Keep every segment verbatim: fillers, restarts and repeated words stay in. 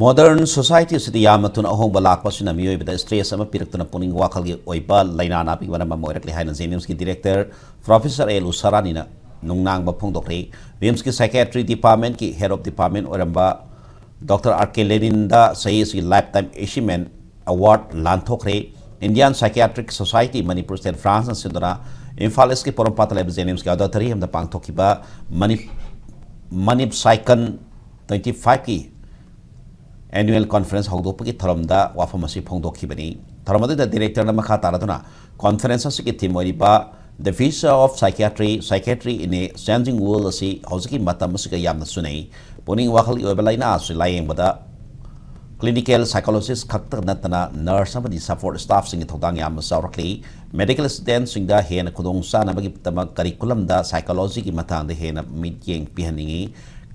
Modern society ꯑꯁꯤꯗ ꯌꯥꯝꯅ ꯊꯨꯅ ꯑꯍꯣꯡꯕ ꯂꯥꯛꯄ ꯑꯁꯤꯅ ꯃꯤꯑꯣꯏꯕꯗ stress ꯑꯃ ꯄꯤꯔꯛꯇꯨꯅ ꯄꯨꯛꯅꯤꯡ ꯋꯥꯈꯜꯒꯤ ꯑꯣꯏꯕ ꯂꯥꯏꯅꯥ ꯅꯥꯕꯒꯤ ꯃꯔꯝ ꯑꯃ ꯑꯣꯏꯔꯛꯂꯦ ꯍꯥꯏꯅ JNIMSꯀꯤ director Professor ꯑꯦ ꯂꯨꯁꯥꯔꯥꯅꯤꯅ ꯅꯨꯡꯅꯥꯡꯕ ꯐꯣꯡꯗꯣꯛꯈ꯭ꯔꯦ꯫ RIMSꯀꯤ psychiatry departmentꯀꯤ head of department ꯑꯣꯏꯔꯝꯕ Doctor R K Leninꯗ ꯆꯍꯤ ꯑꯁꯤꯒꯤ lifetime achievement award ꯂꯥꯟꯊꯣꯛꯈ꯭ꯔꯦ꯫ Indian Psychiatric Society Manipur State Franceꯅ ꯁꯤꯟꯗꯨꯅ ꯏꯝꯐꯥꯜ ꯏꯁꯀꯤ ꯄꯣꯔꯣꯝꯄꯥꯠꯇ ꯂꯩꯕ JNIMSꯀꯤ auditoriumꯗ ꯄꯥꯡꯊꯣꯛꯈꯤꯕ ꯃꯅꯤ-, ꯃꯅꯤꯞ ꯁꯥꯏꯀꯟ twenty fiveꯀꯤ annual conference ꯍꯧꯗꯣꯛꯄꯒꯤ ꯊꯧꯔꯝꯗ ꯋꯥꯐꯝ ꯑꯁꯤ ꯐꯣꯡꯗꯣꯛꯈꯤꯕꯅꯤ꯫ ꯊꯧꯔꯝ ꯑꯗꯨꯗ directorꯅ ꯃꯈꯥ ꯇꯥꯔꯗꯨꯅ conference ꯑꯁꯤꯒꯤ theme ꯑꯣꯏꯔꯤꯕ The Future of Psychiatry, Psychiatry in a Changing World ꯑꯁꯤ ꯍꯧꯖꯤꯛꯀꯤ ꯃꯇꯝ ꯑꯁꯤꯒ ꯌꯥꯝꯅ ꯆꯨꯅꯩ꯫ ꯄꯨꯛꯅꯤꯡ ꯋꯥꯈꯜꯒꯤ ꯑꯣꯏꯕ ꯂꯥꯏꯅꯥ ꯑꯁꯤ ꯂꯥꯌꯦꯡꯕꯗ clinical psychologist ꯈꯛꯇ ꯅꯠꯇꯅ nurse ꯑꯃꯗꯤ support staffꯁꯤꯡꯒꯤ ꯊꯧꯗꯥꯡ ꯌꯥꯝꯅ ꯆꯥꯎꯔꯛꯂꯤ꯫ Medical studentꯁꯤꯡꯗ ꯍꯦꯟꯅ ꯈꯨꯗꯣꯡ ꯆꯥꯅꯕꯒꯤꯗꯃꯛ curriculumꯗ psychologyꯒꯤ ꯃꯇꯥꯡꯗ ꯍꯦꯟꯅ ꯃꯤꯠꯌꯦꯡ ꯄꯤꯍꯟꯅꯤꯡꯏ꯫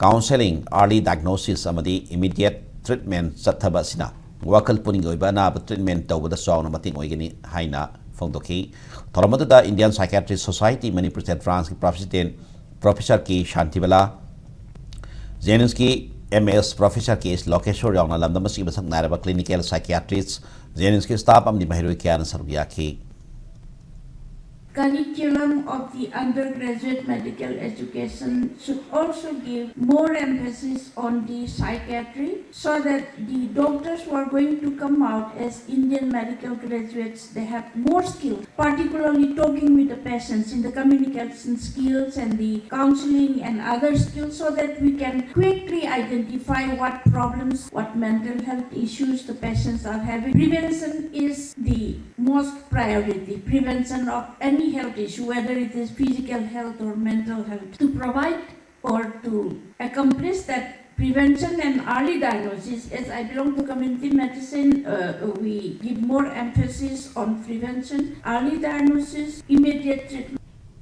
Counselling, early diagnosis ꯑꯃꯗꯤ immediate treatment ꯆꯠꯊꯕ ꯑꯁꯤꯅ ꯋꯥꯈꯜ ꯄꯨꯛꯅꯤꯡꯒꯤ ꯑꯣꯏꯕ ꯑꯅꯥꯕ treatment ꯇꯧꯕꯗ ꯆꯥꯎꯅ ꯃꯇꯦꯡ ꯑꯣꯏꯒꯅꯤ ꯍꯥꯏꯅ ꯐꯣꯡꯗꯣꯛꯈꯤ꯫ ꯊꯧꯔꯝ ꯑꯗꯨꯗ Indian Psychiatric Society Manipur State Franceꯀꯤ President Professor ꯀꯦ ꯁꯥꯟꯇꯤꯕꯂꯥ, JNIMSꯀꯤ MS Professor ꯀꯦ ꯑꯦꯁ ꯂꯣꯀꯦꯁꯣꯔ ꯌꯥꯎꯅ ꯂꯝꯗꯝ ꯑꯁꯤꯒꯤ ꯃꯁꯛ ꯅꯥꯏꯔꯕ clinical psychiatrist, JNIMSꯀꯤ staff ꯑꯃꯗꯤ ꯃꯍꯩꯔꯣꯏ ꯀꯌꯥꯅ ꯁꯔꯨꯛ ꯌꯥꯈꯤ꯫ Curriculum of the undergraduate medical education should also give more emphasis on the psychiatry so that the doctors who are going to come out as Indian medical graduates, they have more skills, particularly talking with the patients in the communication skills and the counseling and other skills, so that we can quickly identify what problems, what mental health issues the patients are having. Prevention is the most priority, prevention of any health issue, whether it is physical health or mental health, to provide or to accomplish that prevention and early diagnosis. As I belong to community medicine, uh, we give more emphasis on prevention, early diagnosis, immediate treatment.